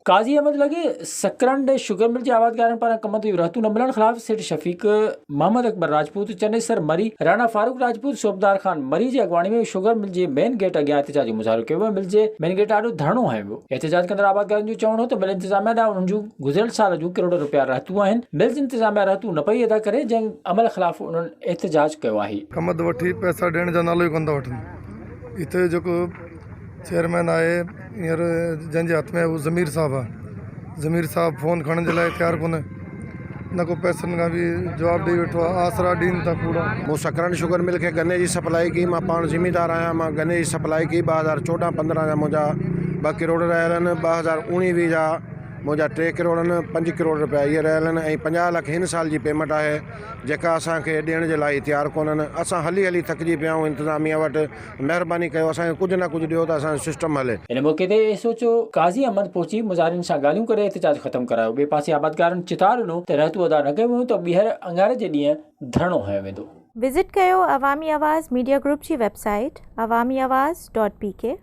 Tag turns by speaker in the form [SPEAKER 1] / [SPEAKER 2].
[SPEAKER 1] قاضي احمد لڳ Sakrand sugar mill جي آبادگارن پاران ڪمند جون رهتون نه ملڻ خلاف سيٺ شفيق، محمد اڪبر راجپوت، چنيسر مري، راڻا فاروق راجپوت، صوبدار خان مري جي اڳواڻي ۾ شگر مل جي مين گيٽ اڳيان احتجاجي مظاهرو ڪيو ويو، مل جي مين گيٽ آڏو ڌرڻو هنيو ويو. احتجاج ڪندڙ آبادگارن جو چوڻ هو ته مل انتظاميا ڏانهن انهن جون گذريل سال جون ڪروڙين رپيا رهتون آهن، ملز انتظاميا رهتون نه پئي ادا ڪري، جنهن عمل خلاف انهن احتجاج ڪيو آهي.
[SPEAKER 2] ڪمند وٺي پئسا ڏيڻ جا نالو ئي ڪونه ٿا وٺن. هتي جيڪو چيئرمين آهي هينئر جنهن جي هٿ ۾ اهو ضمير صاحب آهي ضمير صاحب فون کڻڻ جي لاء تيار ڪونهي نه ڪو پئسن کان به جواب ڏئي ويٺو آهي آسرا ڏين ٿا ڪوڙا.
[SPEAKER 3] مون سڪرنڊ شگر مل کي گني جي سپلائي ڪئي مان پاڻ زميندار آهيان مان گني جي سپلائي ڪئي 2014 15 جا منهنجا ٻه ڪروڙ رهيل آهن 2019 20 جا منهنجا ٽي ڪروڙ آهن پنج ڪروڙ رپيا اهي رهيل آهن ۽ 50 لک هن سال جي پيمنٽ آهي جيڪا اسان کي ڏيڻ جي لاء تيار ڪونهن اسان هلي هلي ٿڪجي پيا آهيون انتظاميا وٽ مهرباني ڪيو اسان کي ڪجهه نه ڪجهه ڏيو ته اسان جو سسٽم هلي.
[SPEAKER 1] ان موقعي تي S H O Qazi Ahmed پهچي مظاهرين سان ڳالهيون ڪري احتجاج ختم ڪرايو. ٻئي پاسي آبادگارن چتاء ڏنو ته رهتون ادا نه ڪيون ويون ته ٻيهر اڱاري جي ڏينهن ڌرڻو هنيو ويندو.
[SPEAKER 4] وزٽ ڪيو عوامي آواز ميڊيا گروپ جي website Awami Awaz dot P K.